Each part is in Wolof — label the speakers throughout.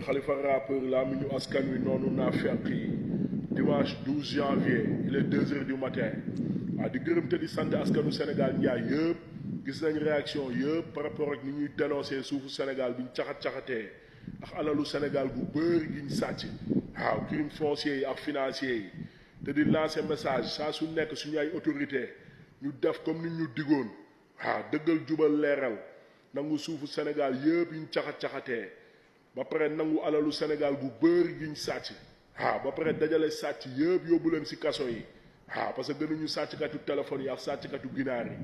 Speaker 1: Khalifa rappeur la mi ñu askan wi noonu naa fekk yi dimanche 12 janvier il est 2 heures du matin waaw di gërëm te di sant askanu Sénégal njaay yëpp gis nañ réaction yëpp par rapport ak ni ñuy dénoncer suufu Sénégal bi ñu caxat-caxatee ak alalu Sénégal bu bëri gi ñu sàcc waaw crime foncier yi ak financier yi te di lancer message saa su nekk suñu ay autorité ñu def comme ni ñu digoon waaw dëggal jubal leeral nangu suufu Sénégal yëpp yi ñu caxat-caxatee ba pare nangu alalu Sénégal bu bëri gi ñu sàcc waaw ba pare dajale sàcc yëpp yóbbu leen ci kaso yi waaw parce que gënuñu sàcckatu téléphone yi ak sàcckatu ginaar yi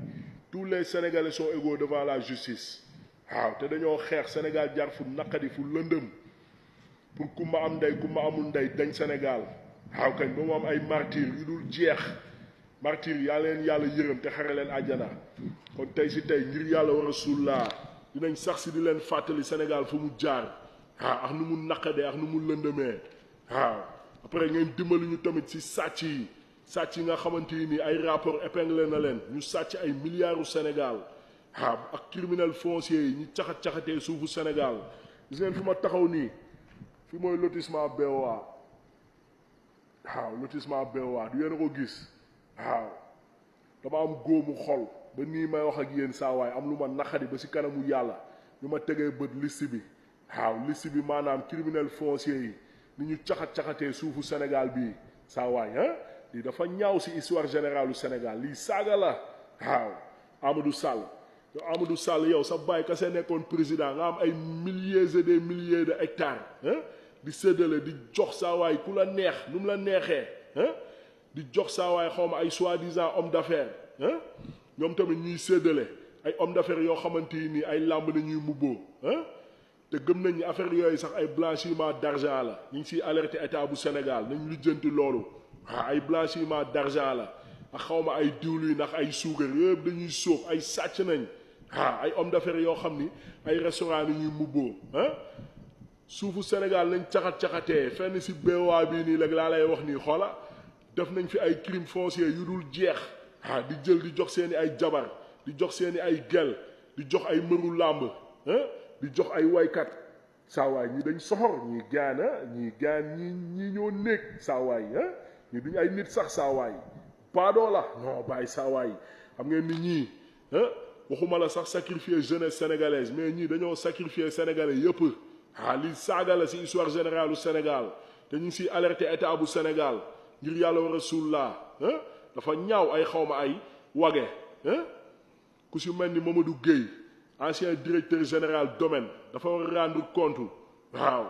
Speaker 1: tous les Sénégalais sont égaux devant la justice waaw te dañoo xeex Sénégal jar fu naqadi fu lëndëm pour ku ma am ndey ku ma amul ndey dañ Sénégal waaw kañ ba mu am ay martyr yu dul jeex martyr yaa leen yàlla yërëm te xare leen àjjana kon tey ci tey ngir yàlla war a sullaa dinañ sax ci di leen fàttali Sénégal fu mu jaar waaw ak nu mu naqadee ak nu mu lëndëmee waaw après ngeen dimbali ñu tamit ci sàcc yi nga xamante ni ay rapport épinglé na leen ñu sàcc ay milliards u Sénégal waaw ak criminel foncier yi ñu caxat-caxatee suufu Sénégal gis ngeen fi ma taxaw nii fi mooy lotissement BOA waaw lotissement BOA du yéen a ko gis waaw dama am góomu xol ba nii may wax ak yéen saa waay am lu ma naqadi ba ci kanamu yàlla ñu ma tegee bët liste bi waaw liste bi maanaam criminel foncier yi ni ñu caxat-caxatee suufu Sénégal bii saa waay lii dafa ñaaw ci histoire générale du Sénégal lii saaga la waaw Amadou Sall yow sa baay kase nekkoon président nga am ay milliers et des milliers de hectares di séddale di jox saa waay ku la neex nu mu la neexee di jox saa waay xaw ma ay soi-disant homme d'affaires ñoom tamit ñuy séddale ay homme d'affaires yoo xamante ni ay làmb na ñuy mubboo te gëm nañ ni affaire yooyu sax ay blanchiment d'argent la ñu ngi ciy alerter état bu Sénégal nañ lijjanti loolu waaw ay blanchiment d'argent la ak xawma ay diwlin ndax ay suukar yëpp dañuy sóob ay sàcc nañ ay homme d'affaires yoo xam ni ay restaurant ni ñuy mubboo suufu Sénégal nañ caxat-caxatee fenn ci BOA bii nii léegi laa lay wax nii xoola def nañ fi ay crime foncier yu dul jeex di jël di jox seeni ay jabar di jox seeni ay gel di jox ay mëru làmb di jox ay waykat saawaay ñi dañ soxor ñi gaan ñi ñoo néeg saawaay ñi duñ ay nit sax saawaay baadoo la non bàyyi saawaay xam ngeen ni ñii waxuma la sax sacrifier jeunesse sénégalaise mais ñii dañoo sacrifier sénégalais yëpp li saaga la ci histoire générale du Sénégal te ñu ngi ciy alerter état bu Sénégal ngir yàlla war a sullaa dafa ñaaw ay xawma ay wage ku ci mel ni Mamadou Gueye ancien directeur général domaine dafa war a rendre compte waaw